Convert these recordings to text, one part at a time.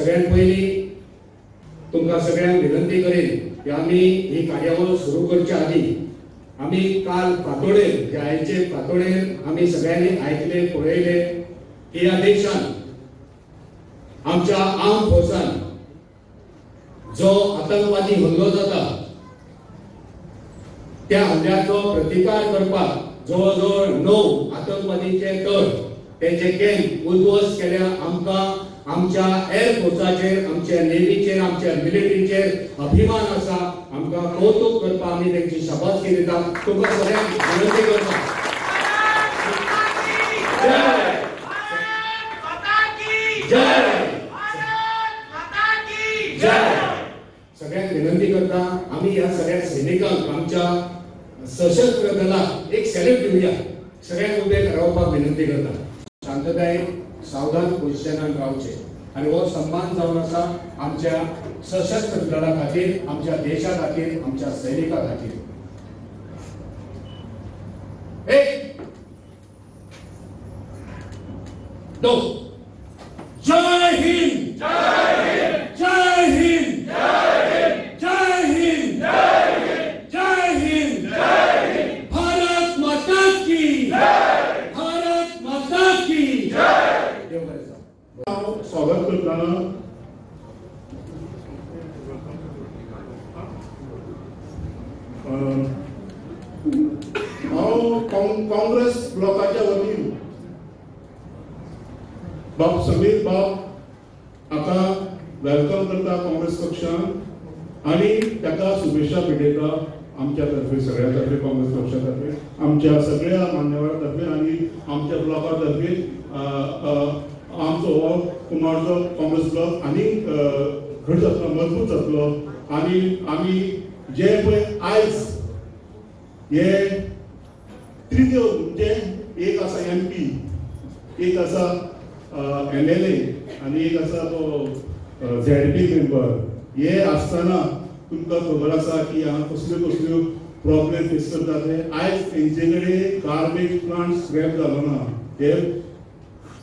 सगळ्यात पयलीं तुमकां सगळ्यांक विनंती करीन की आमी ही कार्यावळ सुरू करच्या आदी आमी काल फांतोडेर, आयचे फांतोडेर आमी सगळ्यांनी आयकले पळयले की ह्या देशान आमच्या आर्म फोर्सान जो आतंकवादी हल्लो जाता त्या हल्ल्याचो प्रतिकार करपाक जवळ जवळ 9 आतंकवादीचे तळ त्यांचे कॅम्प उद्ध्वस्त केल्या. आमकां आमच्या एअरफोर्साचेर, आमच्या नेव्हीचेर, आमच्या मिलिटरीचेर अभिमान आसा. आमकां कौतुक करपाक आमी तेंची शाबासकी दिता. तुमकां सगळ्यांक विनंती करता, जय जय. सगळ्यांक विनंती करता आमी ह्या सगळ्या सैनिकांक, आमच्या सशस्त्र दलाक एक सॅल्यूट दिवया. सगळ्यांक उबे रावपाक विनंती करता. शांततायेन सावधान पोजिशनान रावचे आनी हो सन्मान जावन आसा आमच्या सशस्त्र दला खातीर, आमच्या देशा खातीर, आमच्या सैनिका खातीर. 1 2 जय हिंद, जय हिंद, जय हिंद, जय हिंद, भारत माता की, भारत माता की जय. स्वागत करतना हांव काँग्रेस ब्लॉकाच्या वतीन बाब समीर बाब हाका welcome करता काँग्रेस पक्षान आनी ताका शुभेच्छा भेटयता आमच्या तर्फे, सगळ्या तर्फे, काँग्रेस पक्षा तर्फे, आमच्या सगळ्या मान्यवरा तर्फे आनी आमच्या ब्लॉका तर्फे. आमचो हो कुमारचो काँग्रेस ब्लॉक आनी घट जातलो, मजबूत जातलो आनी आमी जे पळय आयज हे त्रिदेव म्हणजे एक आसा एम पी, एक आसा एम एल ए आनी एक आसा तो झेड पी मेंबर, हे आसतना तुमकां खबर आसा की हांगा कसल्यो कसल्यो प्रॉब्लेम फेस करता ते. आयज तेंचे कडेन गार्बेज प्लांट स्क्रॅप जालो ना, हे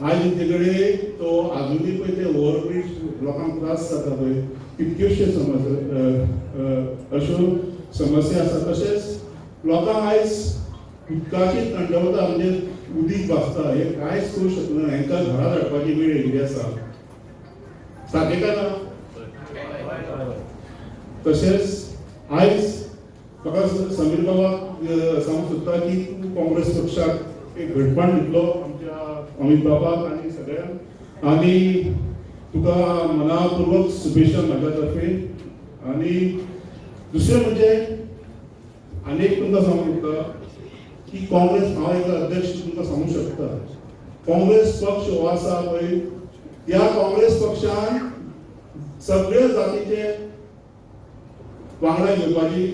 आयज तेंचे कडेन तो आजुनूय पळय ते ओवरब्रीज लोकांक त्रास जाता पळय, कितक्योश्यो समस्या अश्यो समस्या आसा. तशेंच लोकांक आयज उदकाची थंडवता म्हणजे उदीक भाजता, हे कांयच करूंक शकना, हेंकां घरा धाडपाची वेळ येयल्ली आसा. सारकें काय ना? तशेंच आयज म्हाका समीर बाबाक सांगूंक सोदता की तूं काँग्रेस पक्षाक एक घटपण दितलो आमच्या अमित बाबाक आनी सगळ्यांक, आनी तुका मनापूर्वक शुभेच्छा म्हाज्या तर्फे. आनी दुसरें म्हणजे आनी एक तुमकां सांगूंक सोदता की काँग्रेस, हांव एक अध्यक्ष तुमकां सांगूंक शकता, काँग्रेस पक्ष हो आसा पळय, ह्या काँग्रेस पक्षान सगळे जातीचे वांगडा घेवपाची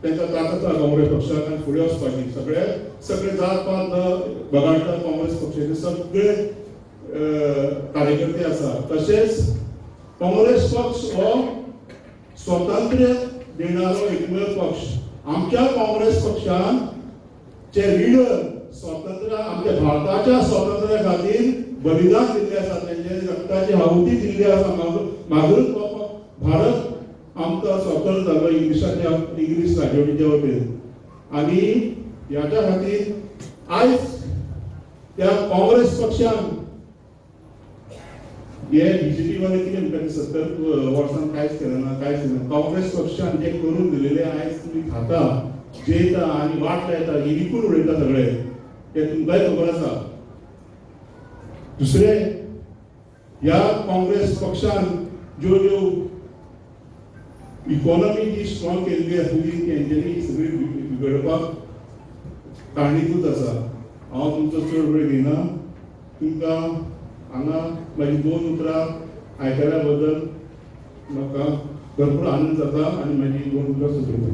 तांकां ताकद आसा काँग्रेस पक्षाक आनी फुडें वचपाची. सगळे सगळे जात पात न बगाडटा काँग्रेस पक्षाचे सगळे कार्यकर्ते आसा. तशेंच काँग्रेस पक्ष हो स्वातंत्र्य देणारो एकमेव पक्ष. आमच्या काँग्रेस पक्षान चे लिडर स्वातंत्र्य, आमच्या भारताच्या स्वातंत्र्या खातीर बलिदान दिल्ले आसा, तेंचे रक्ताची आहुती दिल्ली आसा. मागीरूच भारत आमकां स्वतंत्र जालो इंग्लिशाच्या, इंग्लीश राजवटीच्या वटेन. आनी ह्याच्या खातीर आयज त्या काँग्रेस पक्षान हे बीजेपी वाले कितें म्हणटा 70 वर्सां कांयच केलें ना, कांयच केलें ना. काँग्रेस पक्षान जे करून दिलेले आयज तुमी खाता, जेयता आनी वाट लायता, ही विकून उडयता सगळे, ते तुमकांय खबर आसा. दुसरें, ह्या काँग्रेस पक्षान ज्यो ज्यो इकॉनॉमी जी स्ट्रॉंग केल्ली आसली तेंच्यांनी सगळी बिगडपाक कारणीभूत आसा. हांव तुमचो चड वेळ घेयना, तुमकां हांगा म्हाजी 2 उतरां आयकल्या बद्दल म्हाका भरपूर आनंद जाता आनी म्हाजी 2 उतरां सोंपयता.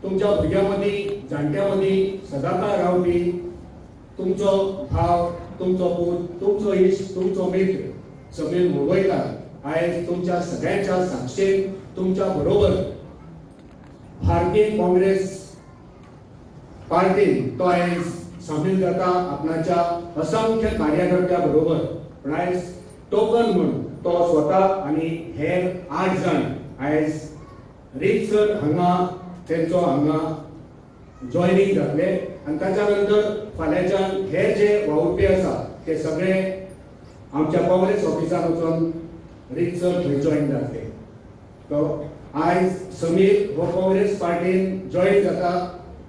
तुमच्या भुरग्यां मदीं, जाणट्यां मदीं सदांकाळ रावपी तुमचो भाव, तुमचो पूत, तुमचो इश्ट, तुमचो मित्र समीर मुंबयकार आयज तुमच्या सगळ्यांच्या साक्षेन तुमच्या बरोबर भारतीय काँग्रेस पार्टीन तो आयज सामील जाता आपणाच्या असंख्य कार्यकर्त्या बरोबर. पण आयज टोकन म्हूण तो स्वता आनी हेर 8 जाण आयज रितसर हांगा तेंचो हांगा जॉयनींग जातले आनी ताच्या नंतर फाल्यांच्यान हे जे वावुरपी आसा ते सगळे आमच्या काँग्रेस ऑफिसान वचून रितसर थंय जॉयन जातले. तो आयज समीर हो काँग्रेस पार्टीन जॉयन जाता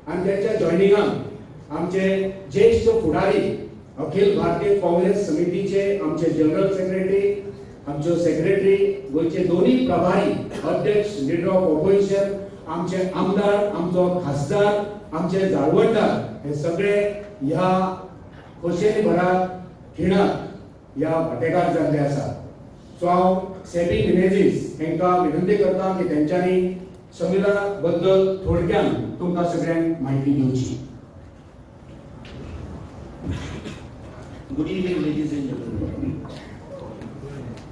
आनी तेच्या जॉयनिंगान आमचे ज्येश्ठ फुडारी अखिल भारतीय काँग्रेस समितीचे आमचे जनरल सेक्रेटरी, आमच्यो सेक्रेटरी, गोंयचे दोनूय प्रभारी अध्यक्ष, लिडर ऑफ ऑपोजिशन, आमचे आमदार, आमचो खासदार, आमचे जाळवणदार हे सगळे ह्या खोशयेन भरा खिणाक ह्या वांटेकार जाल्ले आसा. सो हांव सॅबी मिनेझीस हांकां विनंती करता की तेंच्यांनी समीरा बद्दल थोडक्यान तुमकां सगळ्यांक म्हायती दिवची. Good evening ladies and gentlemen.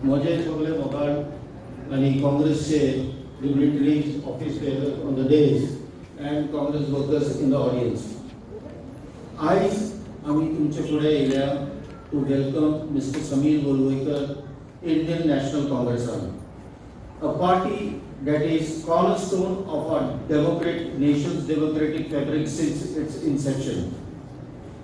म्हजे सगळे मोगाळ आनी काँग्रेसचे dignitaries, office bearers on the dais and Congress workers in the audience. आयज आमी तुमचे फुडें येयल्या to welcome Mr. Sameer Volvoikar, Indian National काँग्रेसान, a party that is cornerstone of our democratic nation's democratic fabric since its inception.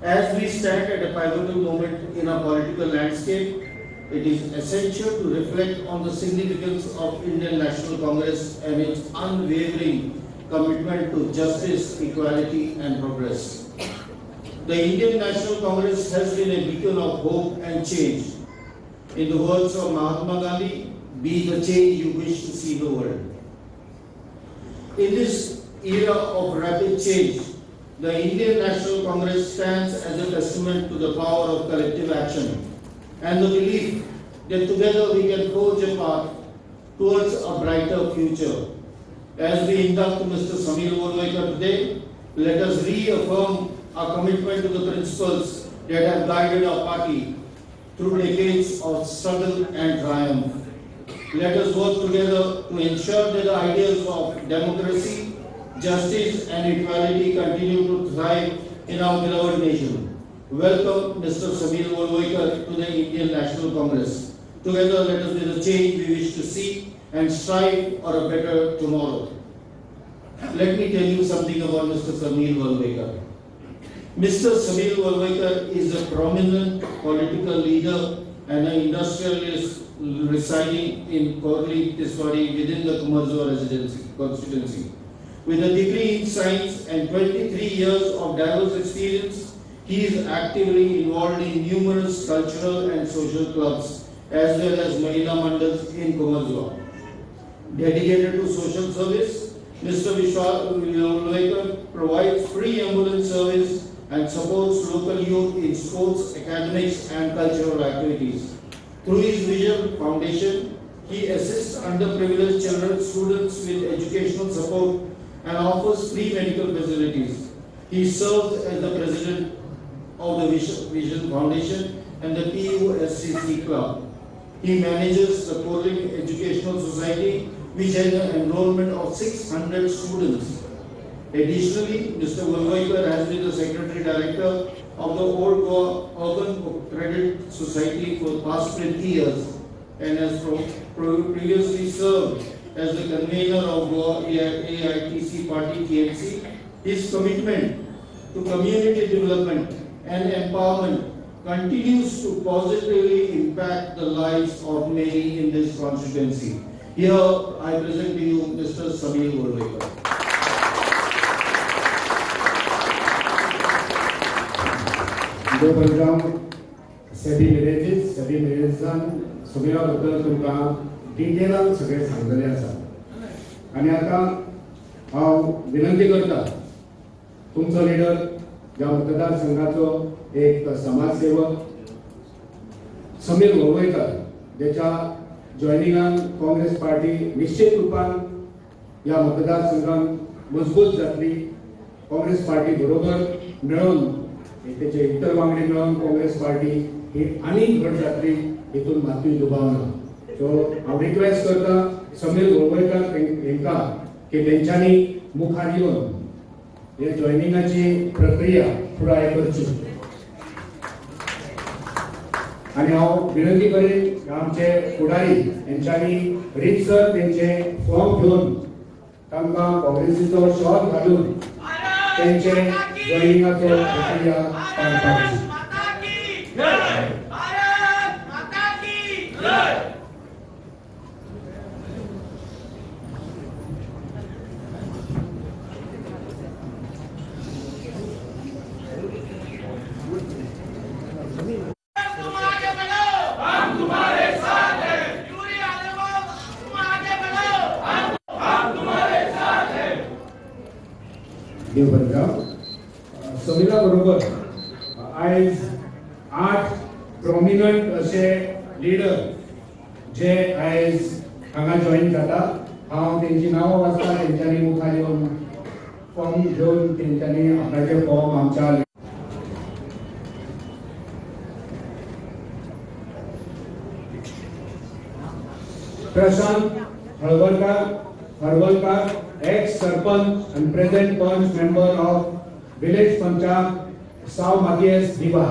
As we stand at a pivotal moment in our political landscape, it is essential to reflect on the significance of Indian National Congress and its unwavering commitment to justice, equality and progress. The Indian National Congress has been a beacon of hope and change. In the words of Mahatma Gandhi, be the change you wish to see in the world. In this era of rapid change, the Indian National Congress stands as a testament to the power of collective action and the belief that together we can forge a path towards a brighter future. As we induct Mr. Sameer Volvoikar today, let us reaffirm our commitment to the principles that have guided our party through decades of struggle and triumph. Let us work together to ensure that the ideas of democracy, justice and equality continue to thrive in our beloved nation. Welcome Mr. Sameer Volvoikar to the Indian National Congress. Together let us be the change we wish to see and strive for a better tomorrow. Let me tell you something about Mr. Sameer Volvoikar. Mr. Sameer Volvoikar is a prominent political leader and an industrialist residing in Khorlim, Tiswadi within the Kumarzua residency constituency. With a degree in science and 23 years of diverse experience, he is actively involved in numerous cultural and social clubs as well as Mahila Mandals in Kumarzua. Dedicated to social service, Mr. Volvoikar provides free ambulance service and supports local youth in sports, academics and cultural activities. Through his Vision Foundation, he assists underprivileged children, students with educational support and offers free medical facilities. He serves as the president of the Vision Foundation and the PUSCC Club. He manages the Khorlim Educational Society, which has an enrollment of 600 students. Additionally, Mr. Volvoikar has been the Secretary Director of the Old Goa Urban Credit Society for the past 20 years and has previously served as the convener of Goa AITC Party TMC. His commitment to community development and empowerment continues to positively impact the lives of many in this constituency. Here I present to you Mr. Sameer Volvoikar. जो सॅबी मिनेझीस, सॅबी मिनेझीसान समीरा बद्दल तुमकां डिटेलान सगळें सांगलेलें आसा. आनी आतां हांव विनंती करता तुमचो लिडर, ज्या मतदारसंघाचो एक समाजसेवक समीर वळवयकर, ज्याच्या जॉयनिंगान काँग्रेस पार्टी निश्चित रूपान ह्या मतदारसंघान मजबूत जातली. काँग्रेस पार्टी बरोबर मेळून तेचे इतर वांगडी मेळून काँग्रेस पार्टी ही आनीक घट जातली हितून मातूय दुबाव ना. सो हांव रिक्वेस्ट करता समीर वळवयकर हेंकां की तेंच्यांनी मुखार येवन हे जॉयनिंगाची प्रक्रिया पुराय करची. आनी हांव विनंती करीन आमचे फुडारी हेंच्यांनी रितसर तेंचे फॉर्म घेवन तांकां काँग्रेसीचो शॉल घालून तेंचे जॉयनिंगाचो प्रक्रिया पार पाडची. समिला बरोबर आयज 8 प्रोमिनंट असे लिडर जे आयज हांगा जॉईन जाता. हांव तेंची नांवां वाचता, तेंच्यांनी मुखार येवन फॉर्म घेवन तेंच्यांनी आपणाचे फॉर्म आमच्या Prashant Harvalkar ex sarpanch and present panch member of village panchayat Sao Matias Diva.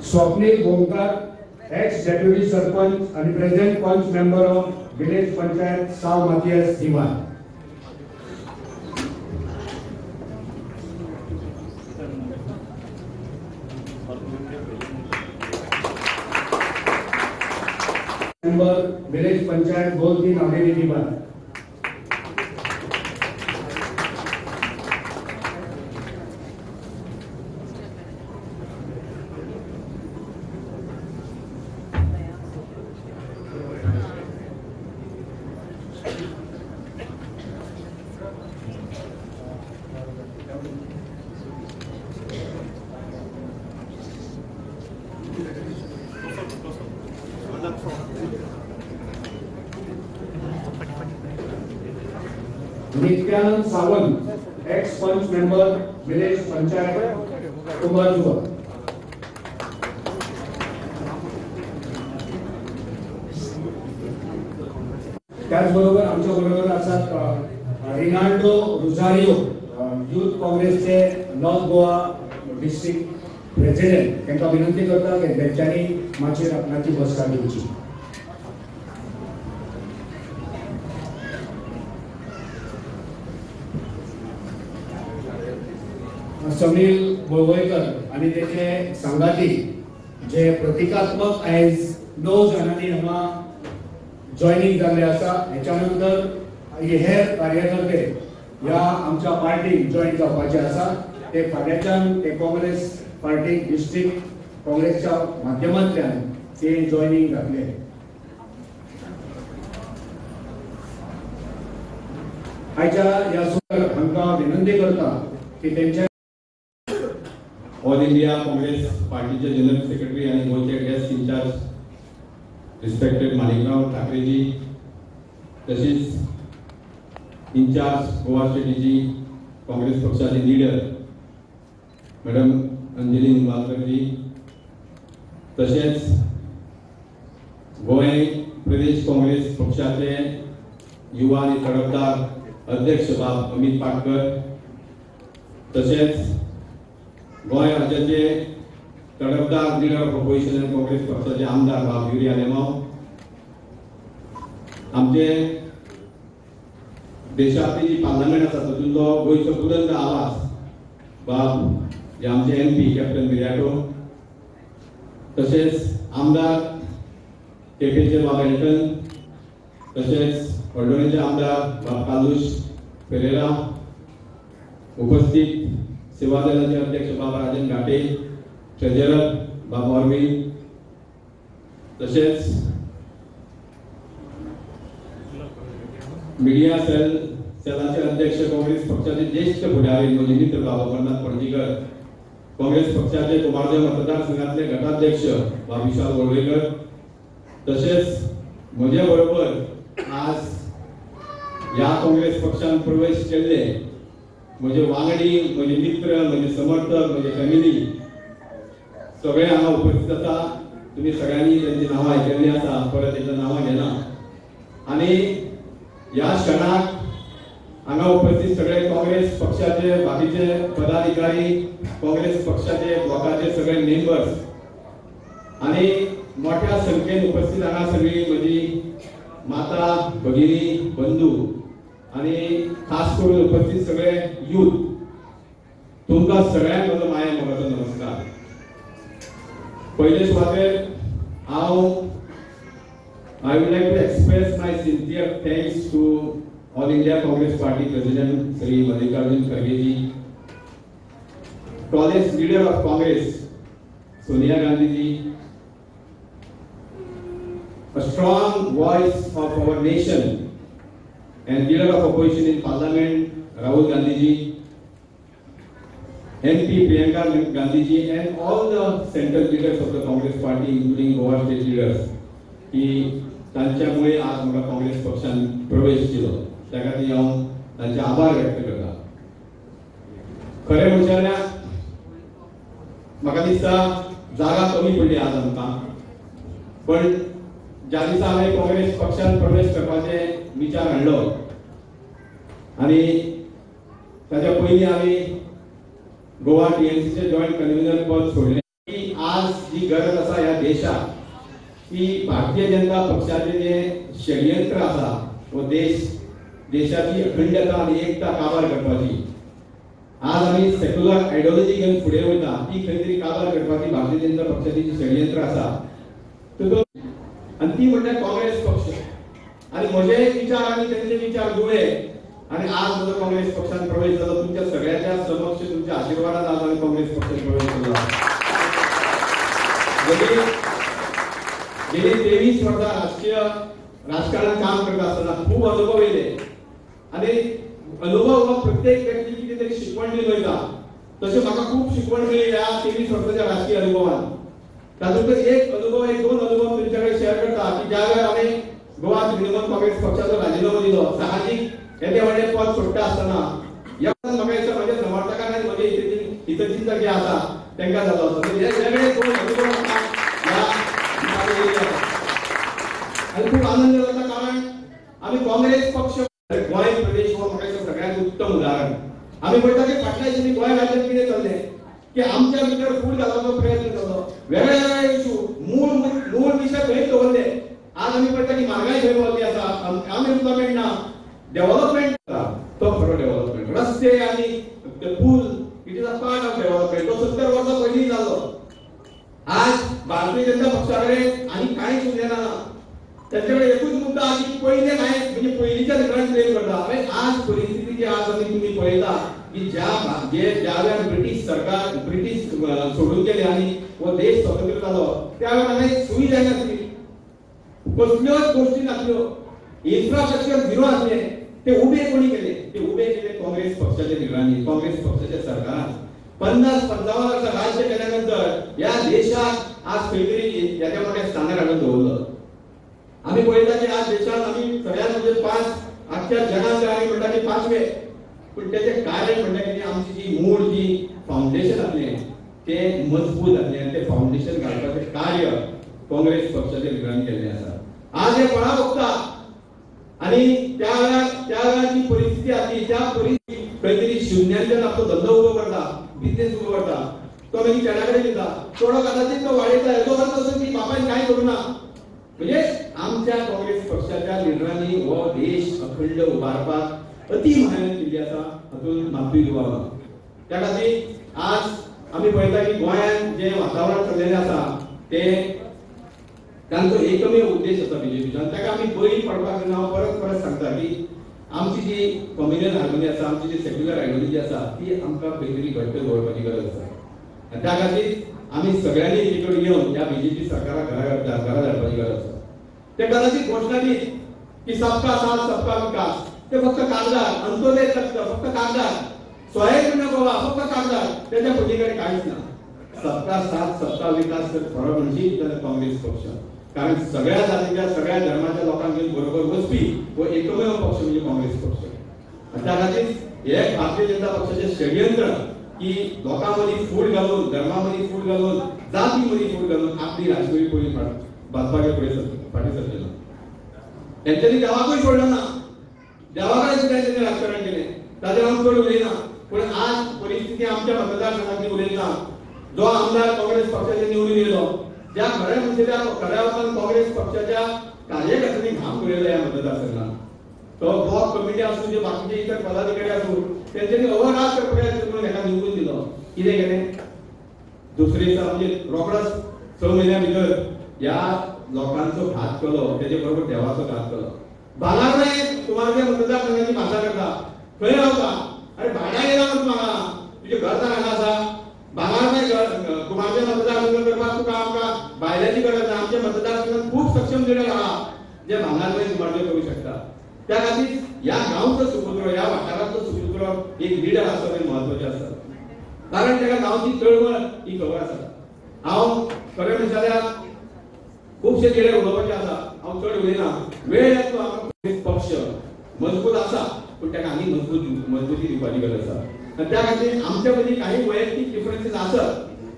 Swapnil Gomkar ex deputy sarpanch and present panch member of village panchayat Sao Matias Diva. Member village panchayat Golti Naveli Diva. Nityanand Sawant ex panch member village panchayat Kumbharjua. त्याचबरोबर आमच्या बरोबर आसात Rinaldo Rozario, youth काँग्रेसचे north Goa district president. तांकां विनंती करता की तेंच्यांनी माचयेर आपणाची बसका घेवची. समील वळवयकर आनी तेचे सांगाती जे प्रतिकात्मक आयज 9 जाणांनी हांगा जॉयनिंग जाल्ले आसा. हेच्या नंतर हेर कार्यकर्ते ह्या आमच्या पार्टीक जॉयन जावपाचे आसा. ते फाल्यांच्यान ते काँग्रेस पार्टीक डिस्ट्रिक्ट काँग्रेसच्या माध्यमांतल्यान ते जॉयनिंग जातले. आयच्या ह्या सुवाळ्याक हांकां विनंती करता की तेंच्या ऑल इंडिया काँग्रेस पार्टीचे जनरल सेक्रेटरी आणि गोंयचे guest in charge respected Manikrao ठाकरेजी, तशीच इन्चार्ज गोवा स्टेटीची काँग्रेस पक्षाची लिडर मॅडम अंजली निंबाळकरजी, तशेंच गोंय प्रदेश काँग्रेस पक्षाचे युवा आनी तडफदार अध्यक्ष बाब अमित पाटकर, तशेंच गोंय राज्याचे तडफदार लिडर ऑफ ऑपोजिशन आनी काँग्रेस पक्षाचे आमदार बाब युरी आलेमाव, आमचे देशांतली जी पार्लमेंट आसा तातूंतलो गोंयचो बुलंद आवाज बाब जे आमचे एमपी कॅप्टन विरियाटो, तशेंच आमदार केपेंचे बाब एल्टन, तशेंच हळदोणेचे आमदार बाब कार्लुस फेरेरा, उपस्थित सेवा दलाचे अध्यक्ष बाबा राजन घाटे, ट्रेजरर बाबा अरविंद, तशेंच मिडिया सेलाचे अध्यक्ष काँग्रेस पक्षाचे ज्येष्ठ फुडारी म्हजे मित्र बाबा अमरनाथ पणजीकर, काँग्रेस पक्षाचे कुमारदेव मतदारसंघातले गटाध्यक्ष बाब विशाल वळवयकर, तशेंच म्हजे बरोबर आज ह्या काँग्रेस पक्षान प्रवेश केल्ले म्हजे वांगडी, म्हजे मित्र, म्हजे समर्थक, म्हजे फॅमिली सगळे हांगा उपस्थित आसा. तुमी सगळ्यांनी तेंची नांवां आयकल्लीं आसा, परत तेंची नांवां घेना. आनी ह्या क्षणाक हांगा उपस्थित सगळे काँग्रेस पक्षाचे बाकीचे पदाधिकारी, काँग्रेस पक्षाचे ब्लॉकाचे सगळे मेंबर्स आनी मोठ्या संख्येन उपस्थित हांगा सगळी म्हजी माता भगिनी बंधू आनी खास करून उपस्थित सगळे यूथ, तुमकां सगळ्यांक म्हजो माया मोगाचो नमस्कार. पयले सुवातेर हांव I would like to express my sincere thanks to All India Congress Party President Shri Mallikarjun Kharge ji, tallest leader of Congress Sonia Gandhi ji, a strong voice of our nation and leader of opposition in Parliament Rahul Gandhi ji, MP Priyanka Gandhi ji and all the central leaders of the Congress Party including Goa state leaders की तांच्यामुळे आज म्हाका काँग्रेस पक्षान प्रवेश केलो त्या खातीर हांव तांचे आभार व्यक्त करता. खरें म्हणल्यार म्हाका दिसता जागा कमी पडली आज आमकां, पण ज्या दिसा हांवें काँग्रेस पक्षान प्रवेश करपाचे विचार हाडलो आनी ताच्या पयलीं आमी गोवा टीएनसीचे जॉयंट कन्व्हिनर पद सोडलें की आज जी गरज आसा ह्या देशाक की भारतीय जनता पक्षाचे जे षडयंत्र आसा हो देश देशाची अखंडता आनी एकता काबार करपाची, आज आमी सेक्युलर आयडियोलॉजी घेवन फुडें वयता ती खंय तरी काबार करपाची भारतीय जनता पक्षाची जी षडयंत्र आसा आनी ती म्हणल्यार काँग्रेस पक्ष. आनी म्हजे विचार आनी तेंचे विचार जुळे आनी आज म्हजो काँग्रेस पक्षान प्रवेश जालो. तुमच्या सगळ्यांच्या समक्ष तुमच्या आशिर्वादान आज हांवें काँग्रेस पक्षान प्रवेश केलो. गेली 23 वर्सां राजकीय राजकारणात काम करता आसतना खूब अनुभव येयले आनी अनुभव हो प्रत्येक व्यक्ती कितें तरी शिकवण दिवन वयता. तशें म्हाका खूब शिकवण मेळ्ळी ह्या 23 वर्साच्या राजकीय अनुभवान. तातूंत एक अनुभव, एक दोन अनुभव तुमच्या कडेन शेअर करता की ज्या वेळार हांवें गोवा तृणमूल काँग्रेस पक्षाचो राजिनामो दिलो, साहजीक येदें व्हडलें पद सोडटा आसतना ह्या म्हाका दिसता म्हज्या समर्थकांक आनी म्हजे हितचिंतक जे आसा तांकां जालो आसा. हे वेगळे दोन अनुभव ह्या आनी खूब आनंद जाता कारण आमी काँग्रेस पक्ष गोंय प्रदेश हो म्हाका दिसता सगळ्यांत उत्तम उदाहरण. आमी पळयता की फाटल्या दिसांनी गोंय राज्यांत कितें चल्लें की आमच्या भितर फूट घालपाचो प्रयत्न जालो, वेगळे वेगळे इशू मूळ मूळ विशय थंय दवरले. आज आमी पळयता की म्हारगाय खंय पावली आसा, अनएम्प्लॉयमेंट ना, डेव्हलपमेंट तो खरो डेव्हलपमेंट, रस्ते आनी पूल it is a part of development. तो 70 वर्सां पयलीं जालो. आज भारतीय जनता पक्षा कडेन आनी कांयच उरलें ना. तांचे कडेन एकूच मुद्दो आसा की पयलें कांय म्हणजे पयलींच्या लिडरान क्लेम करता. हांवें आज परिस्थिती जी आज आमी तुमी पळयता की ज्या वेळार ब्रिटीश सरकार ब्रिटीश सोडून गेले आनी हो देश स्वतंत्र जालो त्या वेळार हांवें सुई जायनासली, कसल्योच गोश्टी नासल्यो, इन्फ्रास्ट्रक्चर झिरो आसलें. ते उबे कोणी केले? ते उबे केले काँग्रेस पक्षाच्या लिडरांनी, काँग्रेस पक्षाच्या सरकारान. 50-55 वर्सां राज्य केल्या नंतर ह्या देशाक आज खंय तरी हेच्या मोठ्या स्थानार हाडून दवरलो. आमी पळयता की आज देशांत आमी सगळ्यांत म्हणजे 5 आख्ख्या जगांत आमी म्हणटा की 5वे, पूण तेचें कारण म्हणल्यार कितें, आमची जी मूळ जी फावंडेशन आसलें तें मजबूत आसलें आनी तें फावंडेशन घालपाचें कार्य काँग्रेस पक्षाच्या लिडरांनी केल्लें आसा. आज हे फळां भोगता आनी त्या वेळार जी परिस्थिती आसली त्या परिस्थिती खंय तरी शुन्यांच्यान आपलो धंदो उबो करता, बिजनेस उबो करता, तो मागीर चेड्या कडेन दिता, चेडो कदाचित तो वाडयता. हेजो अर्थ असो की बापायन कांय करूं ना. म्हणजे आमच्या काँग्रेस पक्षाच्या लिडरांनी हो देश अखंड उबारपाक अती मेहनत केल्ली आसा, हातूंत मातूय दुबाव ना. त्या खातीर आज आमी पळयता की गोंयांत जें वातावरण चल्लेलें आसा तें तांचो एकमेव उद्देश आसा बीजेपीचो आनी ताका आमी बळी पडपाक जायना. हांव परत परत सांगता की आमची जी कम्युनल हार्मोनी आसा, आमची जी सेक्युलर आयडियोलॉजी आसा ती आमकां खंय तरी घट्ट दवरपाची गरज आसा आनी त्या खातीर आमी सगळ्यांनी एकीकडेन येवन ह्या बीजेपी सरकाराक घरा धाडपाची गरज आसा. ते कदाचित घोशणा दीत की सबका साथ सबका विकास, ते फक्त कागदार, अंत्योदय फक्त कागदार, स्वयं गोवा फक्त कागदार, त्याच्या पलीकडे काहीच ना. सबका साथ सबका विकास जर खरो म्हणशीत जाल्यार काँग्रेस पक्ष, कारण सगळ्या जातीच्या सगळ्या धर्माच्या लोकांक घेवन बरोबर वचपी हो एकमेव पक्ष म्हणजे काँग्रेस पक्ष. आनी त्या खातीर हे भारतीय जनता पक्षाचें षडयंत्र की लोकां मदीं फूट घालून, धर्मा मदीं फूट घालून, जाती मदीं फूट घालून आपली राजकीय पयलीं बाजपाक फुडें फाटीं सरचें ना. तेंच्यांनी देवाकूय सोडलो ना, देवा कडेन सुद्दां तेंच्यांनी राजकारण केलें. ताजेर हांव चड उलयना, पूण आज परिस्थिती आमच्या मतदारसंघातली उलयतना जो आमदार काँग्रेस पक्षाचे निवडून येयलो, ज्या खऱ्या मनशाच्या खऱ्या अर्थान काँग्रेस पक्षाच्या कार्यकर्त्यांनी घाम उडयलो ह्या मतदारसंघात, तो ब्लॉक कमिटी आसूं जे बाकीचे इतर पदाधिकारी आसूं तेंच्यांनी अहोरात्र प्रयत्न करून हेका निवडून दिलो. कितें केलें दुसरे दिसा म्हणजे रोखडोच 6 म्हयन्या भितर ह्या लोकांचो घात केलो, तेजे बरोबर देवाचो घात केलो. भांगारमें कुमारजुंवें मतदारसंघाची भाशा करता, खंय रावता? अरे भाड्या गेला मरे तूं हांगा, तुजें घर तर हांगा आसा. भांगारमें कुमारजुंवें मतदारसंघ करपाक तुका आमकां भायल्याची गरज ना. आमच्या मतदारसंघात खूब सक्षम लिडर आहा जे भांगारमें कुमारजुंवें करूं शकता. त्या खातीर ह्या गांवचो सुपुत्र, ह्या वाठाराचो सुपुत्र एक लिडर आसप हें म्हत्वाचें आसा, कारण ताका गांवची चळवळ ही खबर आसा. हांव खरें म्हणलें जाल्यार खुबशे लिडर उलोवपाचे आसा, हांव चड उलयना, वेळ येतलो. आमकां पक्ष मजबूत आसा, पूण ताका आनी मजबूती दिवपाची गरज आसा. आनी त्या खातीर आमच्या मदीं काही वैयक्तीक डिफरन्सीस आसत,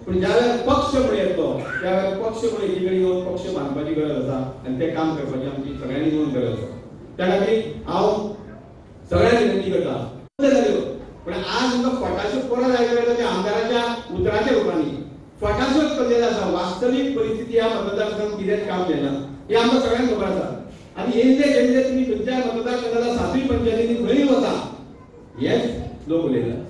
पूण ज्या वेळार पक्ष म्हूण येतलो त्या वेळार पक्ष म्हूण एकी कडेन येवन पक्ष बांदपाची गरज आसा आनी तें काम करपाची आमची सगळ्यांनी येवन गरज आसा. त्या खातीर हांव सगळ्यांक विनंती करता जाल्यो, पूण आज आमकां फटाश्यो परत आयकूंक येता त्या आमदाराच्या उतराच्या रुपांनी फटाश्योच पडलेल्यो आसा. वास्तवीक परिस्थिती ह्या मतदारसंघात कितेंच काम जायना हें आमकां सगळ्यांक खबर आसा. आनी येयल्ले गेल्ले तुमी खंयच्याय मतदारसंघाला 7 पंचायतींनी खंय वता हेच लोक उलयतात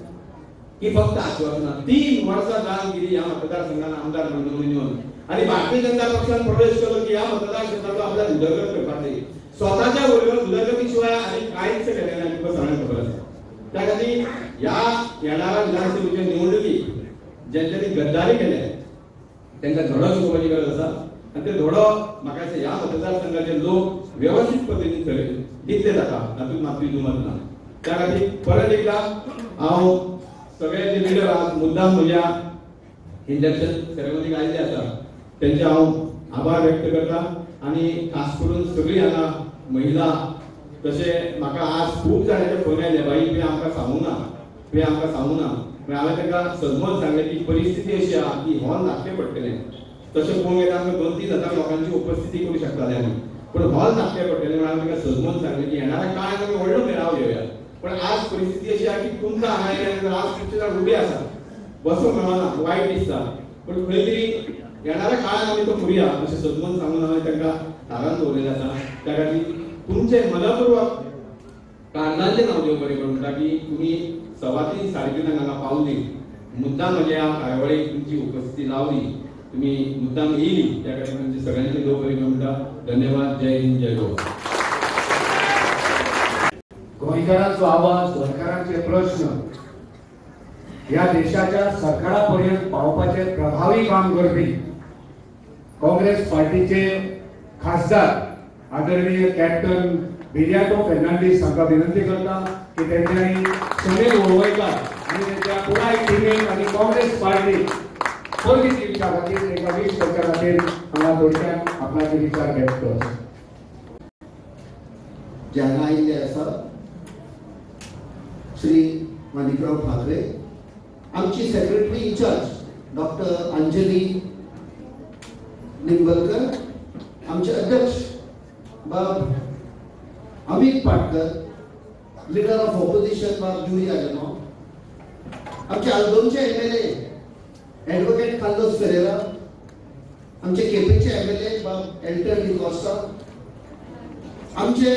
की फक्त आश्वासनां. 3 वर्सां जावन गेली ह्या मतदारसंघान आमदार म्हणून निवडून येवन आनी भारतीय जनता पक्षान प्रवेश केलो की ह्या मतदारसंघाचो आपल्याक उदरगत करपाची, स्वताच्या उदरगती शिवाय आनी कांयच केलें ना, तुमकां सगळ्यांक खबर आसा. त्या खातीर ह्या येणाऱ्या विधानसभेच्या निवडणुकीक ज्यांच्यांनी गद्दारी केल्या तांकां धडो शिकोवपाची गरज आसा आनी ते धडो म्हाका दिसता ह्या मतदारसंघाचे लोक वेवस्थीत पद्दतीन दितले ताका, तातूंत मातूय दुमत ना. त्या खातीर परत एकदा हांव सगळे जे लिडर आज मुद्दाम म्हज्या इंडक्शन सेरेमनीक आयिल्ले आसा तेंचे हांव आभार व्यक्त करता. आनी खास करून सगळीं हांगा महिला, तशें म्हाका आज खूब जाणांचे फोन आयले, बाई तुवें आमकां सांगूं ना, तुवें आमकां सांगूं ना. पूण हांवें तांकां सजमत सांगलें की परिस्थिती अशी आहा की हॉल धाकटें पडटलें. तशें पळोवंक गेल्यार आमकां 2-3 हजार लोकांची उपस्थिती करूं शकताले आमी, पूण हॉल धाकटें पडटलें म्हणून हांवें तांकां सजमत सांगलें की येणाऱ्या काळांत आमी व्हडलो मेळावो घेवया. पूण आज परिस्थिती अशी आहा की तुमकां हांगा येयले आज खुबशे जाण उबे आसा, बसूंक मेळना, वायट दिसता, पूण खंय तरी येणाऱ्या काळांत आमी तो करुया अशें सजमत सांगून हांवें तांकां थारावन दवरलेलें आसा. त्या खातीर तुमचें मनपूर्वक कारणांचें नांव देव बरें करूं म्हणटा की तुमी 3:15 3:30 हांगा पावली, मुद्दाम म्हज्या ह्या कार्यावळीक तुमची उपस्थिती लावली, तुमी मुद्दाम येयली, त्या खातीर तुमचे सगळ्यांचे देव बरें करूं म्हणटा. धन्यवाद. जय हिंद, जय गोवा. गोंयकारांचो आवाज, गोंयकारांचे प्रश्न ह्या देशाच्या सरकारा पर्यंत पावपाचें प्रभावी काम करपी काँग्रेस पार्टीचे खासदार आदरणीय कॅप्टन विरियातो फर्नांडीस हांकां विनंती करता की तेंच्यांनी समीर वळवयकार आनी तेंच्या पुराय टिमीक आनी काँग्रेस पार्टीक परबीं दिवच्या खातीर, तांकां वीश करच्या खातीर हांगा थोडक्यात आपणाचे विचार व्यक्त करता. जे हांगा आयिल्ले आसा श्री माणिकराव ठाकरे, आमची secretary incharge doctor Anjali Nimbalkar, आमचे अध्यक्ष बाब Amit Patkar, leader of opposition बाब जुरी आलेमाव, आमचे आल्दोनचे MLA advocate Carlos Ferreira, आमचे केपेंचे MLA बाब एल्टन डिकॉस्टा, आमचे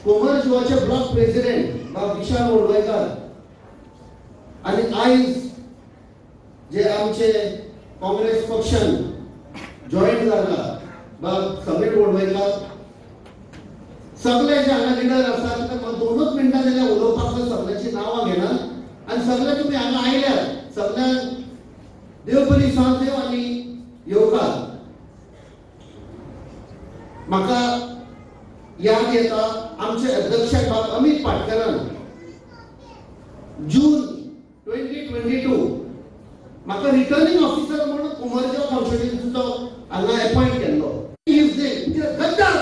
कोमरजुवाचे ब्लॉक प्रेसिडेंट बाब विशाल वळवयकार आनी आयज जे आमचे काँग्रेस पक्षान जॉईन जाला बाब समीर वळवयकार, सगळे जे हांगा लिडर आसात तांकां 2 मिनटां जाल्यार उलोवपाक सगळ्यांची नांवां घेना आनी सगळे तुमी हांगा आयल्यात सगळ्यांक देव बरी साथ देव आनी येवकार. म्हाका याद येता आमचे अध्यक्ष बाब अमित पाटकरान जून 2022 म्हाका रिटर्निंग ऑफिसर म्हणून कुमारजुंव कॉन्स्टिट्युएन्सीचो हांगा एपॉयंट केल्लो. गद्दार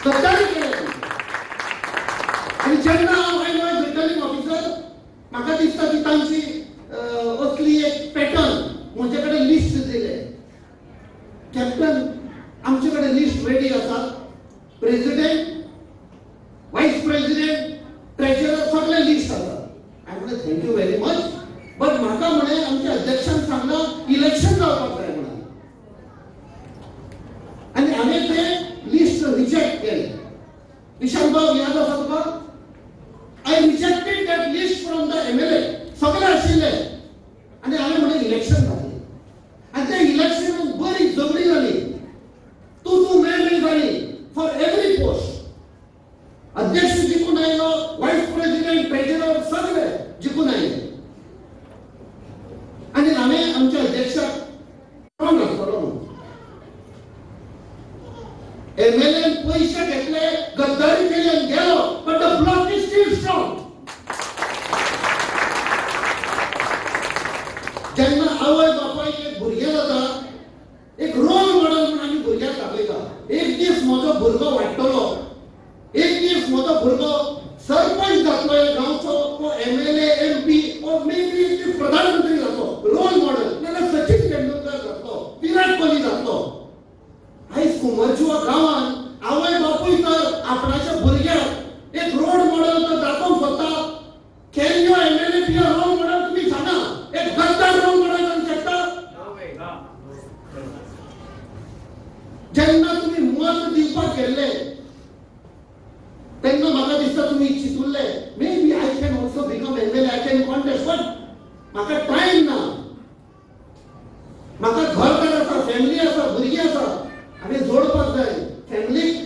गद्दारी केले आनी जेन्ना हांव आयलो एज रिटर्निंग ऑफिसर म्हाका दिसता की तांची असली एक पॅटर्न म्हजे कडेन लिस्ट दिलें, कॅप्टन आमचे आमचे कडेन लिस्ट रेडी आसा, प्रेसिडेंट, वायस प्रेसिडेंट, ट्रेजरर सगळे लिस्ट आसा. हांवें म्हणलें thank you very much, but म्हाका म्हणलें आमच्या अध्यक्षान सांगलां इलेक्शन जावपाक जाय म्हणून, आनी हांवें तें लिस्ट रिजेक्ट केलें. निशांत बाब याद आसा तुका? I rejected that list from the MLA, सगळे आशिल्ले, आनी हांवें म्हणलें इलेक्शन जातलें. आनी त्या इलेक्शनान बरी झगडी जाली, तूं तूं मैं मैं जाली फॉर एवरी पोस्ट. अध्यक्ष जिखून आयलो, वायस प्रेसिडेंट, ट्रेजरर सगळे जिखून आयले. आनी हांवें आमच्या अध्यक्षाक कोण आसतलो म्हणून एमएलए पयशे घेतले, गद्दारी केली आनी गेलो, but the block is still strong. जेन्ना आवय बापायक एक भुरगें जाता, एक रोल मॉडल म्हणून आमी भुरग्याक दाखयता, एक दीस म्हजो भुरगो वाडटलो, एक दीस म्हजो भुरगो सरपंच जातलो ह्या गांवचो, वो एमएलए, एमपी, वो मे बी एक दीस प्रधानमंत्री जातलो, रोल मॉडल, नाल्यार सचिन तेंडुलकर जातलो, विराट कोहली जातलो. आयज कुंभारजुवा गांवान आवय बापूय तर आपणाच्या भुरग्याक एक रोल मॉडल तर दाखोवंक सोदता. Can your MLA be a role model? तुमी सांगा, एक गद्दार रोल मॉडल जावंक शकता? जेन्ना तुमी मत दिवपाक गेल्ले तेन्ना म्हाका दिसता तुमी चिंतुल्ले maybe I can also become MLA, I can contest, but म्हाका टायम ना, म्हाका घरदार आसा, फॅमिली आसा, भुरगीं आसा, हांवें जोडपाक जाय, फॅमिलीक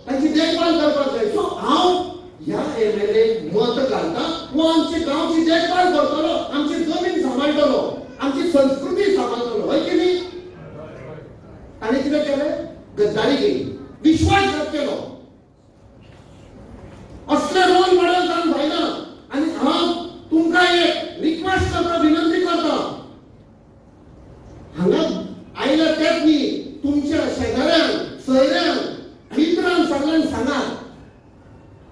तांची देखभाल करपाक जाय. सो हांव ह्या एमएलए मत घालता, वो आमची गांवची देखभाल करतलो, आमची जमीन सांबाळटलो, आमची संस्कृती सांबाळटलो, हय की न्ही? ताणें कितें केलें? गद्दारी केली, विश्वासघात केलो. असले रोल मॉडल जावन जायना. आनी हांव तुमकां एक रिक्वेस्ट करता, विनंती करता, हांगा आयल्या तेच न्ही, तुमच्या शेजाऱ्यांक, सोयऱ्यांक, मित्रांक सगळ्यांक सांगात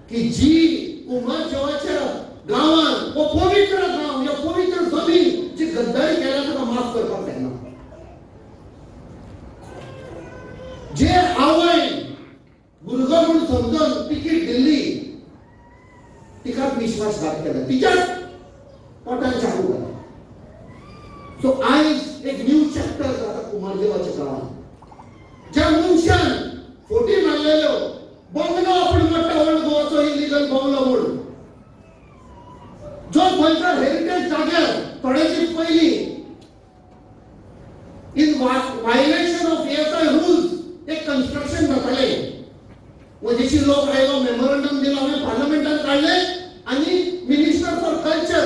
की जी कुंभारजुवाच्या गांवान हो पवित्र गांव, ह्या पवित्र जमीन जी गद्दारी केल्या ताका माफ करपाक जायना. जे आवय भुरगो म्हूण समजून तिकीट दिल्ली तिका विश्वासघात केला, तिच्याच पोटान चाकू घाला. सो आयज एक न्यू चॅप्टर जाता कुंभारजुवाच्या गांवान. ज्या मनशान फोटी मारलेल्यो, बंगलो आपूण मोडटा, ओल्ड गोवाचो इलिगल बंगलो म्हूण, जो थंयसर हेरिटेज जाग्यार थोडे दीस पयलीं in violation of ASI rules एक कन्स्ट्रक्शन जातालें, म्हजेशी लोक आयलो, मेमोरंडम दिलो, हांवें पार्लमेंटान काडलें आनी मिनिस्टर फॉर कल्चर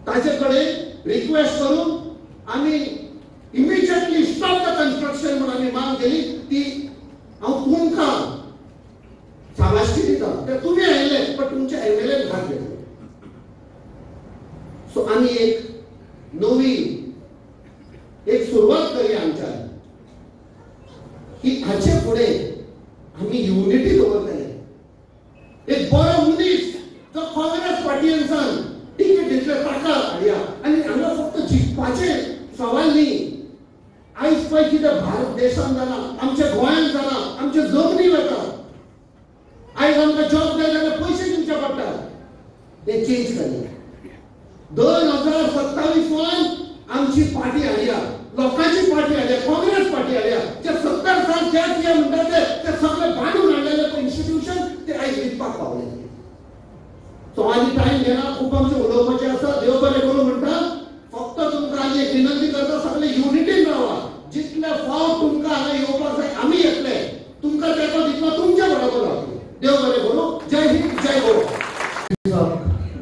ताचे कडेन रिक्वेस्ट करून आमी इमिजिएटली स्टॉप the construction म्हणून आमी माग केली. ती हांव तुमकां शाबासकी दिता, ते तुमी आयले पण तुमच्या एमएलएन भाग घेतलो. सो आमी एक नवी एक सुरवात करूया आमच्या, की हाचे फुडें आमी युनिटी दवरतले. एक बरो मनीस जो काँग्रेस पार्टींसान तिकीट दितले ताका हाडया. आनी हांगा फक्त जिखपाचें सवाल न्ही, आयज पळय कितें भारत देशान जालां, आमच्या गोंयांत जालां, आमच्या जमनी वता, आयज आमकां जॉब जाय जाल्यार पयशे दिवचे पडटा. ते चेंज करूया. 2027 आमची पार्टी हाडया, लोकांची पार्टी हाडया, काँग्रेस पार्टी हाडया. जे 70 साल ज्या म्हणटा ते सगळे बांदून हाडलेले इन्स्टिट्यूशन ते आयज विकपाक पावले. सो आनी टायम घेना, खूब आमचें उलोवपाचें आसा. देव बरें करूं म्हणटा. फक्त तुमकां आनी एक विनंती करता, सगळे युनिटीन रावा. जितले फावट तुमकां हांगा येवपाक जाय आमी येतले, तुमकां तेंको दितलो, तुमच्या बरोबर रावतले. देव बरें करूं. जय हिंद, जय गोवा.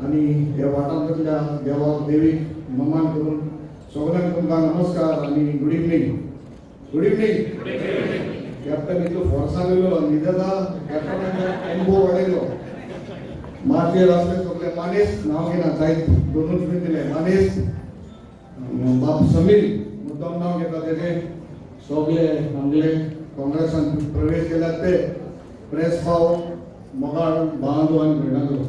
आनी ह्या वाठारांतल्या देवाक देवीक नमन करून सगळ्यांक तुमकां नमस्कार आनी good evening. Good evening. Captain इतलो फोर्सान येयलो, न्हिदेता कॅप्टन टेम्पो वाडयलो. माचयेर आसले सगळे मानेस, नांव घेना जायत दोनूच बी दिले मानेस, बाब समीर मुद्दम नांव घेता तेजे, सगळे आमगेले काँग्रेसान प्रवेश केल्यात ते प्रेस भाव, मोगाळ भावांदो आनी भयणांदो.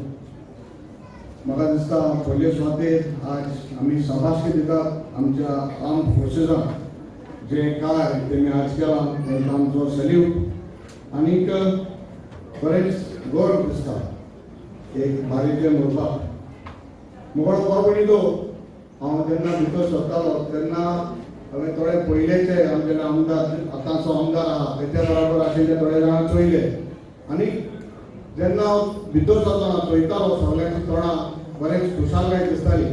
म्हाका दिसता पयले सुवातेर आज आमी शाबासकी दितात आमच्या आर्म फोर्सीसांक, जें कार्य तेमी आज केलां तांकां आमचो सल्यूट आनीक बरेंच गर्व दिसता एक बारीचें म्हणपाक. मुखार बरो तो हांव जेन्ना भितर सरतालो तेन्ना हांवें थोडे पयलेचे आमगेले आमदार आतांचो आमदार आहा तेच्या बराबर आशिल्ले थोडे जाणां चोयले आनी जेन्ना हांव भितर सरतना चोयतालो सगळ्यांची तोंडां बरेंच खुशालकाय दिसताली.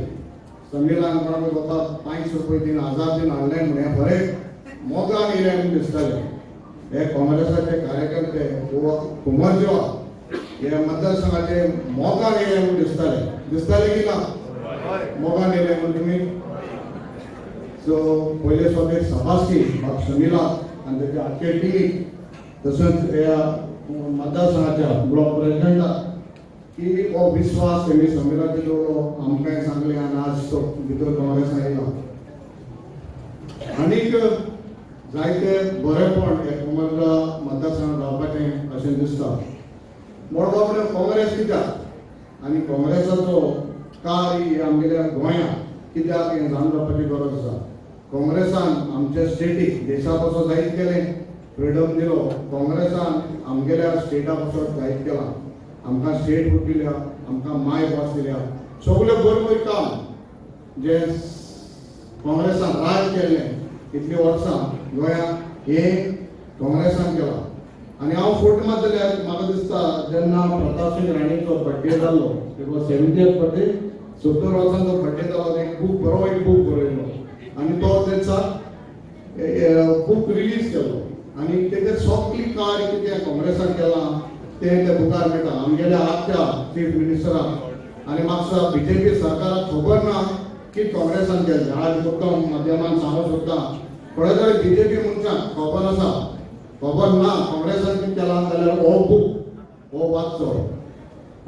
समीलान कोणाक वता 5 रुपये दिवन 1000 दिवन हाडले म्हण हें बरें मोगान येयलें म्हूण दिसतालें. हे काँग्रेसाचे कार्यकर्ते गोवा कुमरजवा हे मतदारसंघाचे मोगान येयले म्हूण दिसताले. दिसताले की ना मोगान येयले म्हूण तुमी? सो पयले सगळे सभासकी बाब समीलाक आनी तेच्या आख्खे टिमीक तसोच ह्या मतदारसंघाच्या ब्लॉक प्रेसिडेंटाक की हो विस्वास तेमी समीलाचेर दवरलो, आमकांय सांगलें आनी आज तो भितर काँग्रेसान येयला. आनीक जायते बरेपण हे कुमरजा मतदारसंघात जावपाचें अशें दिसता. मडगांव म्हणल्यार काँग्रेस कित्याक आनी काँग्रेसाचो कार्य आमगेल्या गोंयांत कित्याक हें जाणून जावपाची गरज आसा. काँग्रेसान आमच्या स्टेटीक देशा पासत जायत केलें, फ्रिडम दिलो. काँग्रेसान आमगेल्या स्टेटा पासत जायत केलां, आमकां स्टेटहूड दिल्या, आमकां माय भास दिल्या, सगळें बरें बरें काम जें काँग्रेसान राज केल्लें इतलीं वर्सां गोंयांत हें काँग्रेसान केलां. आनी हांव फोट मात जाल्यार म्हाका दिसता जेन्ना प्रतापसिंग राणेचो बड्डे जाल्लो, 70th birthday, 70 वर्सांचो बड्डे जालो, एक बूक बरो एक बूक बरयलो आनी तो तेचा बूक रिलीज केलो आनी तेजेर सगळी कार्य कितें काँग्रेसान केलां तें त्या बुकार मेळटा. आमगेल्या आजच्या चीफ मिनिस्टराक आनी म्हाका बीजेपी सरकाराक खबर ना की काँग्रेसान केल्लें. आज मुद्दम माध्यमान सांगूंक सोदता थोडे थोडे बीजेपी मनशांक खबर आसा, खबर ना काँग्रेसान कितें केलां जाल्यार हो बूक हो वाचचो.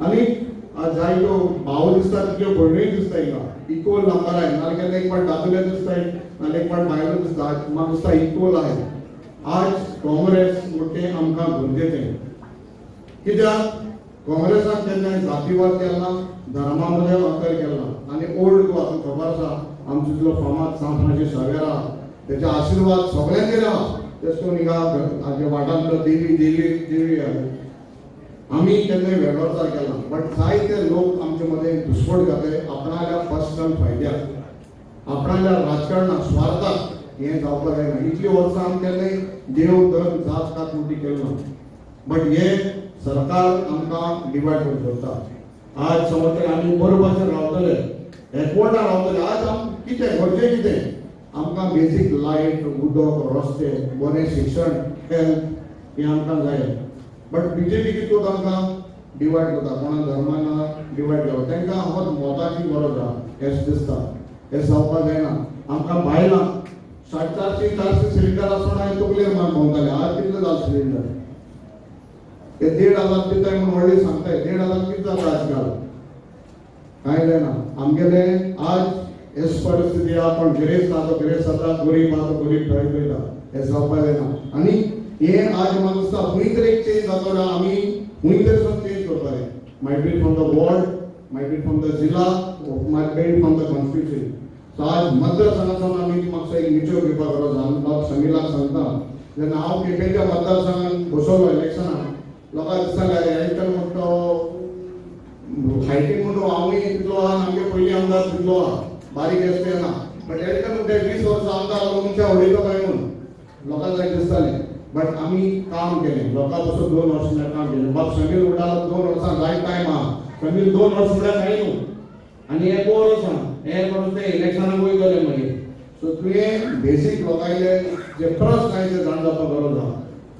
आनी आज जायत्यो भाव दिसता तितल्यो भयणूय दिसता हिंगा इक्वल नंबर आहाय, नाल्यार केन्ना एक फावट दादले दिसताय नाल्यार एक फावट बायलो दिसता. म्हाका दिसता इक्वल आहाय. आज काँग्रेस म्हणटा तें आमकां गरजेचें कित्याक काँग्रेसान केन्ना जातीवाद केला, धर्मा मदें अंतर केला आनी ओल्ड गोवा तुमकां खबर आसा आमचो जो फामाद सांत फ्रांसीस शावेर आहा तेचे आशिर्वाद सगळ्यांचेर आहा. तेच करून हिंगा हाजे वाठारांतलो देवी देवी देवी आहा. आमी केन्नाय वेगळोचार केला बट जायते लोक आमचे मदें घुसपट घातले आपणाल्या पर्सनल फायद्याक, आपणाल्या राजकारणाक, स्वार्थाक. हें जावपाक जायना. इतलीं वर्सां आमी केन्नाय देव धर्म जात कात मोटी केली ना बट हें सरकार आमकां डिवायड करूंक सोदता. आज समज तर आमी बरे भाशेन रावतले, एकवटान रावतले. आज आम कितें गरजें कितें आमकां बेजीक लायट, उदक, रस्ते, बरें शिक्षण, हेल्थ हें आमकां जाय. बट बीजेपी कितें करता आमकां डिवायड करता, कोणा धर्मान डिवायड करता. तांकां फकत मताची गरज आहा हें दिसता. हें जावपाक जायना. आमकां बायलां 450 400 सिलिंडर आसून हांवें तकलेर मार भोंवताले. आज कितले जाल सिलिंडर? ते 1,500 दिताय म्हूण व्हडली सांगताय. 1,500 कितें जाता आजकाल? कांय जायना. आमगेले आज हेच परिस्थिती आहा. कोण गिरेस्त आहा तो गिरेस्त जाता, गरीब आहा तो गरीब थंय वयता. हें जावपाक जायना. आनी हें आज म्हाका दिसता खंय तरी एक चेंज जातलो. आमी खंय तरी सावन चेंज करपा जाय. Might be from the ward, might be from the जिल्ला, might be from the constituency. So आज मतदारसंघात सावन आमी म्हाका एक निचो घेवपाक गरज आहा. बाब समीलाक सांगता जेन्ना हांव केपेंच्या मतदारसंघात बसवलो इलेक्शनाक लोकांक दिसतालें हेंकां म्हणटा हायटीन म्हणटा हांवूय तितलो आहा, आमगे पयलीं आमदार तितलो आहा, बारीक एस ना. बट हेंकां म्हणटा 20 वर्सां आमदार आलो मनशां उडयलो काय म्हणून लोकांक जाय दिसतालें. बट आमी काम केलें, लोकां पासून 2 वर्सां काम केलें. बाब समील म्हणटा 2 वर्सां जायत टायम आहा. समील 2 वर्सां म्हळ्यार कांय न्हू आनी 1 वर्स आहा, 1 वर्स ते इलेक्शनाक वयतले मागीर. सो तुवें बेसीक लोकांचे जे प्रस्न आहाय ते जाण जावपाक गरज आहा.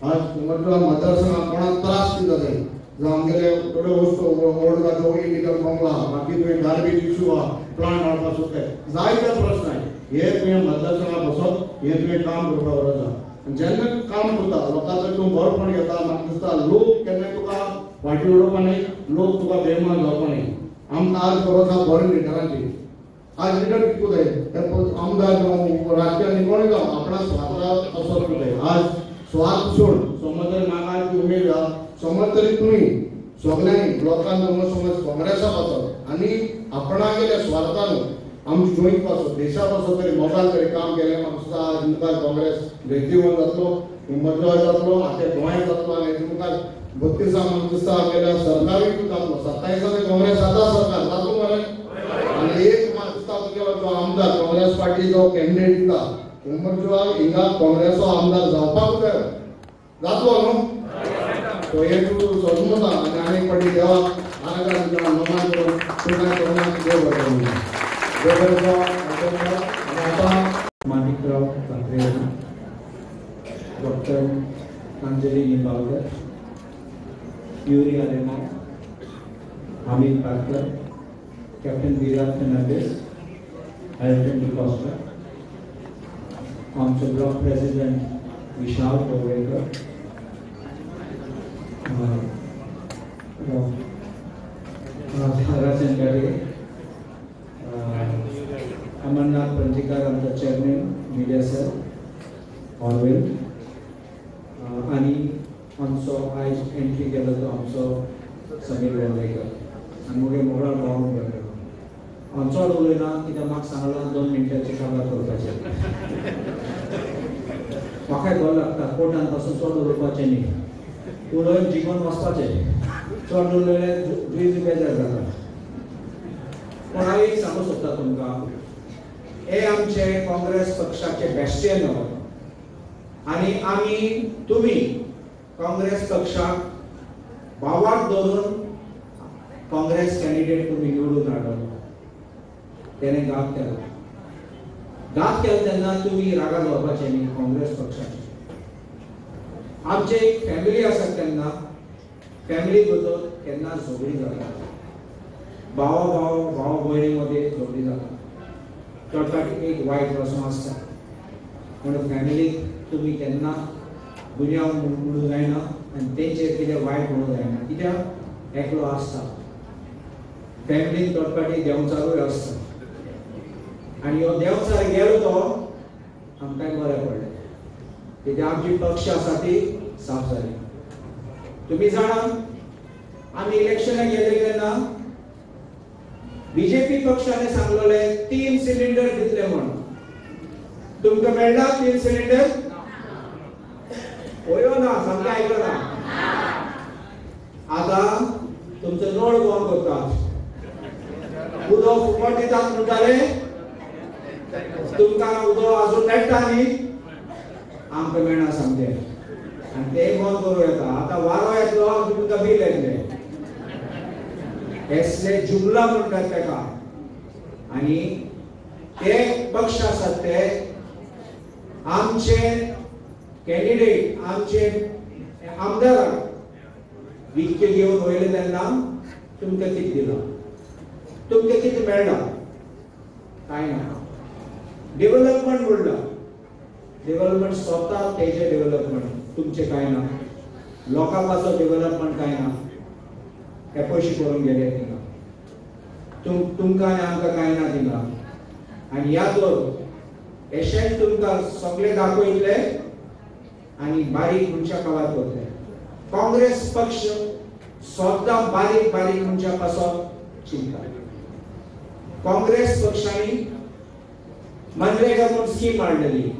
आज कुमरजा मतदारसंघात कोणाक त्रास कितें जाता जावं आमगेले थोड्यो वस्तू ओल्ड गाजो इलिगल बंगला आहा, बाकी तुवें गार्बेज इशू आहा, प्लांट हाडपाक सोदताय, जायते प्रस्न आहाय. हे तुवें मतदारसंघात बसप हें तुवें काम करपाक गरज आहा. आनी जेन्ना काम करता लोकांचो तूं बरेपण घेता, म्हाका दिसता लोक केन्नाय तुका फाटीं उडोवपा न्हय, लोक तुका बेमान जावपा न्हय. आमकां आज गरज आहा बरे लिडरांची. आज लिडर कितें जाय? आमदार जावं राजकारणी कोणूय जावं आपणा स्वार्था असो जाय. आज स्वार्थ सोड समज तरी म्हाका आज उमेद आहा, समज तरी तुमी सगल्यांनी लोकांक समज काँग्रेसा पासत आनी आपणागेल्या स्वार्थान आमच्या गोंय पासून देशा पासून तरी मोगान तरी काम केलें. म्हाका दिसता आज मुखार काँग्रेस जैतिवंत जातलो, उमरजवाय जातलो, आख्या गोंयांत जातलो आनी हेच्या मुखार 32 म्हाका दिसता आमगेल्या सरकारूय जातलो. 27 काँग्रेस आतां सरकार जातलो मरे. आनी एक म्हाका दिसता तुगेलो जो आमदार काँग्रेस पार्टी जो कॅन्डिडेट दिता उमरजवाय हिंगा काँग्रेसो आमदार जावपाक जाय, जातलो न्हू. तो हे तूं सोदून आनी आनीक फावटी देवाक आराधना नमन करून तुमकां करुणा देव बरें करूं. देव बरें करूं. आतां Manikrao Katre, doctor Anjali Nimbalkar, Yuri Alemao, Hamid Parkar, captain Virat Fernandes, Elton D'Costa, आमचो ब्लॉक प्रेसिडेंट विशाल पवळेकर, राजन गाडे, अमरनाथ पंजीकार आमचो चेअरमॅन मिडिया सेल ऑर्वेल, आनी आमचो आयज एंट्री केलो तो आमचो समीर वेर्लेकर आनी मुगे मोगळा भाव वेर्लेकर. हांव चड उलयना कित्याक म्हाका सांगलां 2 मिनटांचें काबार करपाचें. म्हाकाय बरें लागता कोर्टान पासून चड उलोवपाचें न्ही, उलोवन जिखून वचपाचें, चड उलयल्यार जुईज बेजार जाता. पूण हांव एक सांगूंक सोदता तुमकां, हे आमचे काँग्रेस पक्षाचे बेस्टियन आनी आमी तुमी काँग्रेस पक्षाक भावाक धरून काँग्रेस कॅन्डिडेट तुमी निवडून हाडलो. तेणें घात केलो, घात केलो तेन्ना तुमी रागार जावपाचें न्ही काँग्रेस पक्षाचे. आमचे एक फॅमिली आसा तेन्ना फॅमिली बद्दल केन्ना झगडी जाता, भावा भाव भाव भयणी मदें झगडी जाता, चडपाटी एक वायट वसो आसता. म्हणून फॅमिलीक तुमी केन्ना गुन्यांव म्हणूंक जायना आनी तेंचेर कितें वायट म्हणूंक जायना, कित्याक एकलो आसता फॅमिलीन तोडपाटी देंवचारूय आसता आनी हो देंवचार गेलो तो आमकांय बरें पडलें, कित्याक आमची पक्ष आसा ती साफ जाली. तुमी जाणा आमी इलेक्शनाक गेले तेन्ना बीजेपी पक्षाने सांगलेले 3 सिलिंडर दितले म्हणून, तुमकां मेळ्ळा 3 सिलिंडर? होयो ना, सामकें आयकलो ना. आतां तुमचो नळ बंद करतात, उदक फुकट दितात म्हणटाले, तुमकां उदक आजून मेळटा न्ही, आमकां मेळना सामकें आनी तें बंद करूं येता. आतां वारो येतलो तुमकां बील येतलें. हेसले जुमला म्हणटात तेका. आनी ते पक्ष आसात ते आमचे कॅन्डिडेट आमचे आमदाराक विकते घेवन वयले तेन्ना तुमकां कितें दिलां, तुमकां कितें मेळ्ळां? कांय ना. डेव्हलपमेंट म्हणलां, डेव्हलपमेंट स्वता तेजें डेव्हलपमेंट, तुमचें कांय ना. लोकां पासून डेव्हलपमेंट कांय ना, हे पयशे करून गेले थिंगा, तुमकां आनी आमकां कांय ना थिंगा. आनी याद दवर, अशेंच तुमकां सगळे दाखयतले आनी बारीक मनशां काबार करतले. काँग्रेस पक्ष सद्दां बारीक बारीक मनशां पासून चिंता. काँग्रेस पक्षांनी मनरेगा म्हूण स्कीम हाडलेली,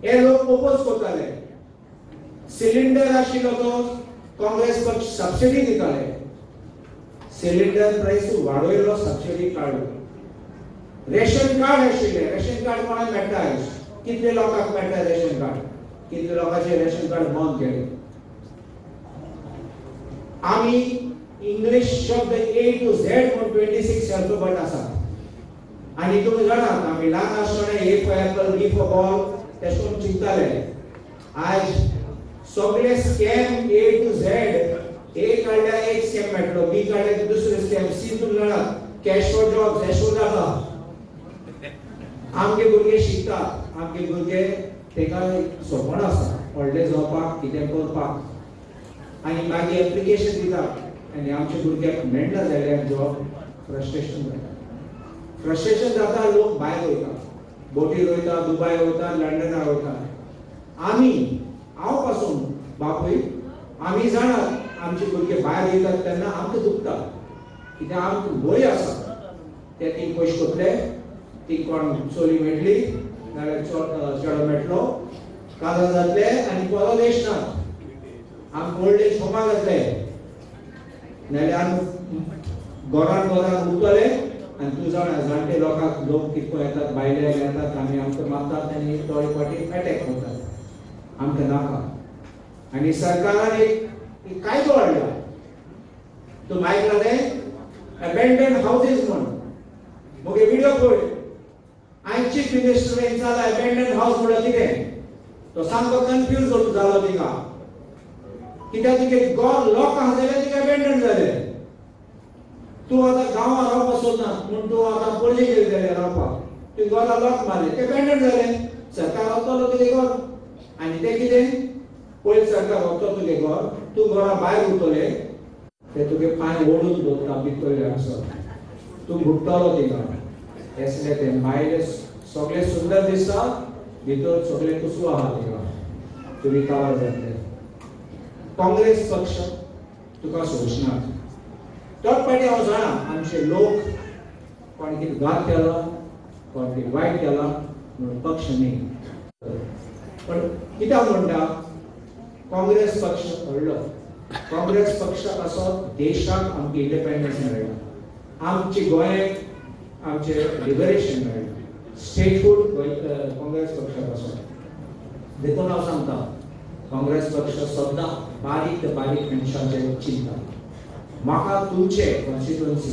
हे लोक ओपोज करताले. सिलिंडर आशिल्लो तो काँग्रेस पक्ष सबसिडी दिताले, सिलिंडर प्रायस वाडयलो, सबसिडी काडलो. रेशन कार्ड आशिल्लें, रेशन कार्ड कोणाक मेळटा आयज? कितले लोकांक मेळटा रेशन कार्ड? कितले लोकांचे रेशन कार्ड बंद केले. आमी इंग्लीश शब्द A to Z म्हूण 26 अल्फाबेट आसा आनी तुमी जाणात आमी ल्हान आसतना A for apple, B for ball तेश करून चिंतताले. आयज सगळे scam A to Z, A काडल्यार एक स्कॅम मेळटलो, बी काडल्यार दुसरो स्कॅम, सी तुमी जाणात कॅश फॉर जॉब एश करून जाता. आमगे भुरगे शिकता, आमगे भुरगे तेका सपन आसा व्हडले जावपाक, कितें करपाक, आनी मागीर एप्लिकेशन दिता आनी आमच्या भुरग्याक मेळना जाल्यार जॉब, फ्रस्ट्रेशन जाता. फ्रस्ट्रेशन जाता, लोक भायर वयता, बोटीर वयता, दुबाय वयता, लंडनाक वयता. आमी हांव पासून बापूय आमी जाणात आमचे भुरगे भायर वयतात तेन्ना आमकां दुखता, कित्याक आमकां भंय आसा ते ती पयशे करतले ती कोण चोली मेळटली नाल्यार चेडो मेळटलो, काजार जातले आनी परत देश ना, आमकां ओल्ड एज होमा जातले, नाल्यार आमी घरान घरान उरतले आनी तूं जाणा जाणटे लोकांक लोक कितको येतात, भायले येतात, आमी आमकां मारतात आनी थोडे फावटी एटॅक करतात, आमकां नाका. आनी सरकारान एक कायदो हाडला, तूं आयकला तें अबेंडन हावजीस म्हण, मगे व्हिडिओ पळय, हांवें चीफ मिनिस्टर विचारला अबेंडन हावज म्हणल्यार कितें, तो सामको कन्फ्यूज जालो तिका, कित्याक तुगे गोर लोक आहा जाल्यार तिका अबेंडन जालें. तूं आतां गांवां रावपाक सोदना म्हूण तूं आतां पणजे गेली जाल्यार रावपाक, तुवें गोरा लोक मारले, ते अबेंडन जालें, सरकार वतलो तुगे घर. आनी तें कितें पयलीं सरकार वतलो तुगे घर, तूं घरा भायर उरतले, ते तुगे पांय ओडून दवरता भितरले हांगसर, तूं बुडटलो तिका. असले ते भायले सगळे सुंदर दिसता, भितर सगळे कुसू आहा तिका, तुमी काबार जातले. काँग्रेस पक्ष तुका सोंसना. थर्ड पार्टी हांव जाणा आमचे लोक कोण कितें घात केला, कोण कितें वायट केला म्हणून पक्ष न्ही, पण कित्याक म्हणटा काँग्रेस पक्ष व्हडलो, काँग्रेस पक्ष असो देशाक आमकां इंडिपेंडन्स मेळ्ळा, आमचे गोंयाक आमचें लिबरेशन मेळ्ळा, स्टेटहूड काँग्रेस पक्षाक आसो. देखून हांव सांगता काँग्रेस पक्ष सद्दां बारीक ते बारीक मनशांचेर चिंता. म्हाका तुमचे कॉन्स्टिट्युएन्सी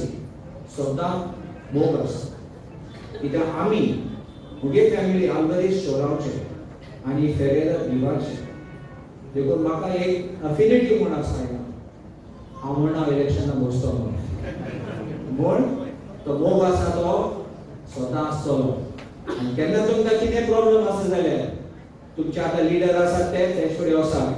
सद्दां मोग आसा, कित्याक आमी म्हगे फॅमिली आल्वरीस चोरावचे आनी फेरेरा भिवाचे, देखून म्हाका एक अफिनिटी म्हूण आसा. हांव म्हणना इलेक्शनाक बसतो म्हूण, तो मोग आसा तो स्वता आसतलो. आनी केन्ना तुमकां कितें प्रॉब्लम आसा जाल्यार तुमचे आतां लिडर आसात ते तेच फुडें वसात.